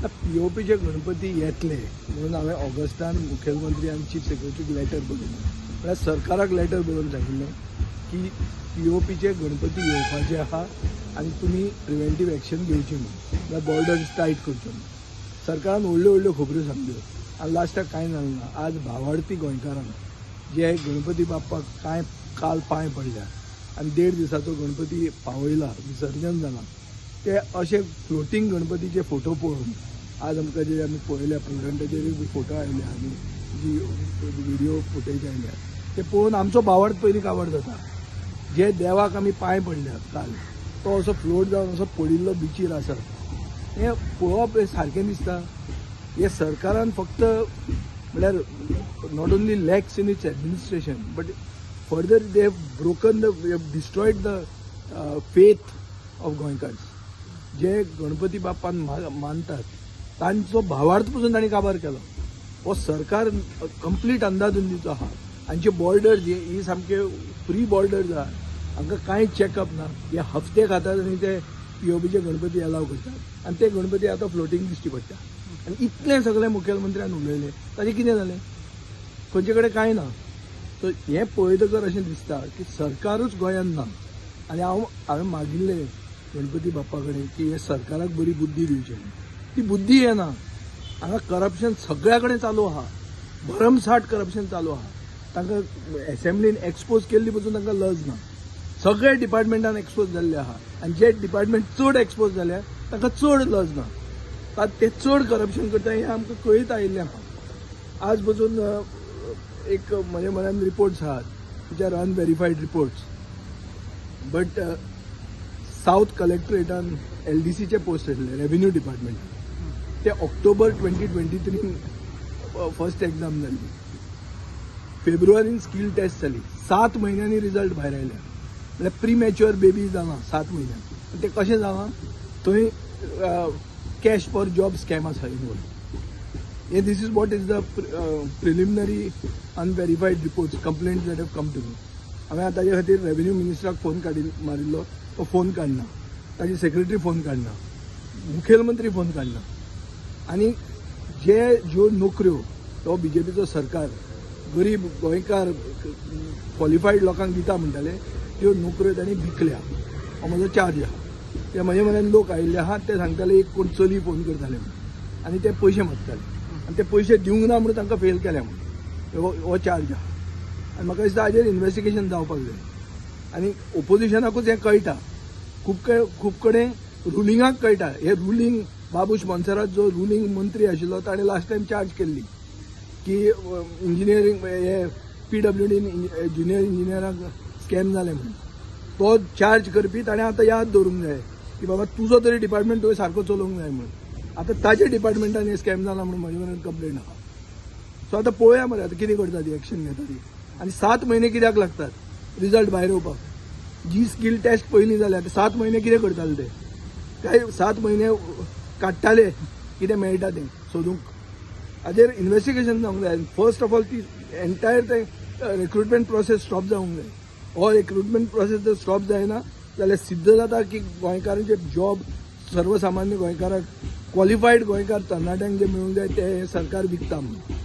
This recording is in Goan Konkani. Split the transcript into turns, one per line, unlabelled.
पीओपीचे गणपती येतले म्हणून हांवें ऑगस्टान मुखेलमंत्री आनी चीफ सेक्रेटरीक लेटर बरोवन, म्हळ्यार सरकाराक लेटर बरोवन सांगिल्लें की पीओपीचे गणपती येवपाचे आहा आनी तुमी प्रिवेंटीव एक्शन घेवची म्हणून, म्हळ्यार बॉर्डर्स टायट करच्यो म्हणून. सरकारान व्हडल्यो व्हडल्यो खबऱ्यो सांगल्यो आनी लास्टाक कांय जालें ना. आज भावार्थी गोंयकारांक जे गणपती बाप्पाक कांय काल पांय पडल्या आनी 1.5 दिसाचो गणपती पावयला, विसर्जन जाला, ते अशे फ्लोटींग गणपतीचे फोटो पळोवन आज आमकां जे आमी पळयल्या प्रेसिडेंटाचेरूय बी फोटो आयल्या आनी जी व्हिडियो फुटेज आयल्या ते पळोवन आमचो भावार्थ पयलीं काबार जाता. जे देवाक आमी पांय पडल्या काल तो असो फ्लोट जावन असो पडिल्लो बिचीर आसा, हें पळोवप हें सारकें दिसता. हे सरकारान फक्त म्हळ्यार not only lacks in its administration but further they have broken the destroyed the faith of Goenkars. जे गणपती बाप्पान मानतात तांचो भावार्थ पसून तांणी काबार केलो. हो सरकार कंप्लीट अंदाधुंदीचो आहा. हांचे बॉर्डर्स ही सामके फ्री बॉर्डर्स आहा, हांकां कांय चॅकअप ना. हे हफ्ते खातात आनी ते पीओपीचे गणपती अलाव करतात आनी ते गणपती आतां फ्लोटींग दिश्टी पडटा. आनी इतलें सगळें मुखेलमंत्र्यान उलयलें, ताचें कितें जालें? खंयचे कडेन कांय ना. सो हें पळयतकर अशें दिसता की सरकारूच गोंयांत ना. आनी हांवें मागिल्लें गणपती बाप्पा कडेन की हे सरकाराक बरी बुद्धी दिवची, ती बुद्धी येना. हांगा करप्शन सगळ्या कडेन चालू आहा, भरमसाठ करप्शन चालू आहा. तांकां एसेंब्लीन एक्सपोज केल्ली पसून तांकां लज ना. सगळे डिपार्टमेंटान एक्सपोज जाल्ले आहा आनी जे डिपार्टमेंट चड एक्सपोज जाल्या तांकां चड लज ना, ते चड करप्शन करता हें आमकां कळीत आयिल्लें आहा. आज पसून एक म्हज्या मनान रिपोर्ट्स आहात which are unverified reports, but south कलेक्टरेटान एलडीसीचे post आशिल्ले रेव्हेन्यू डिपार्टमेंटान, ते ऑक्टोबर 2023 फर्स्ट एक्झाम जाली, फेब्रुवारीन स्कील टेस्ट जाली, 7 म्हयन्यांनी रिजल्ट भायर आयले. म्हळ्यार प्रिमॅच्युअर बेबी जाला 7 म्हयन्यान. तें कशें जालां? थंय कॅश फॉर जॉब स्कॅम आसा इनवॉल्व. हे this is what is the preliminary unverified reports complaints that have come to me. हांवें ताजे खातीर रेव्हेन्यू मिनिस्टराक फोन मारिल्लो, तो फोन काडना, ताजी सेक्रेटरी फोन काडना, मुखेलमंत्री फोन काडना. आनी जे ज्यो नोकऱ्यो तो बीजेपीचो सरकार गरीब गोंयकार क्वॉलिफायड लोकांक दिता म्हणटाले त्यो नोकऱ्यो तांणी विकल्या. हो म्हजो चार्ज आहा. ते म्हजे मनान लोक आयिल्ले आहा ते सांगताले एक कोण चली फोन करताले म्हणून आनी ते पयशे मागताले आनी ते पयशे दिवंक ना म्हणून तांकां फेल केल्या म्हणून, हो चार्ज आहा. आनी म्हाका दिसता हाजेर इन्वेस्टिगेशन जावपाक जाय. आनी ओपोजिशनाकूच हें कळटा, खूब कडेन रुलिंगाक कळटा. हे रुलींग बाबूश मोन्सेरात जो रुलींग मंत्री आशिल्लो ताणें लास्ट टायम चार्ज केल्ली की इंजिनियरींग हे पीडब्ल्यूडीन ज्युनियर इंजिनियरांक स्कॅम जालें म्हणून. तो चार्ज करपी ताणें आतां याद दवरूंक जाय की बाबा तुजो तरी डिपार्टमेंट तुवें सारको चलोवंक जाय म्हणून. आतां ताजे डिपार्टमेंटान हें स्कॅम जाला म्हणून म्हजे मनान कंप्लेन आहा. सो आतां पळोवया मरे आतां कितें करता ती, एक्शन घेता ती. आनी 7 म्हयने कित्याक लागतात रिजल्ट भायर येवपाक? जी स्कील टेस्ट पयलीं जाल्या ते 7 म्हयने कितें करताले ते? काय 7 म्हयने काडटाले कितें मेळटा तें सोदूंक? हाजेर इन्वेस्टिगेशन जावंक जाय. फर्स्ट ऑफ ऑल ती एंटायर ते रिक्रुटमेंट प्रोसेस स्टॉप जावंक जाय. हो रिक्रुटमेंट प्रोसेस जर स्टॉप जायना जाल्यार सिद्ध जाता की गोंयकारांचे जॉब सर्वसामान्य गोंयकाराक क्वॉलिफायड गोंयकार तरणाट्यांक जे मेळूंक जाय ते सरकार विकता म्हणून.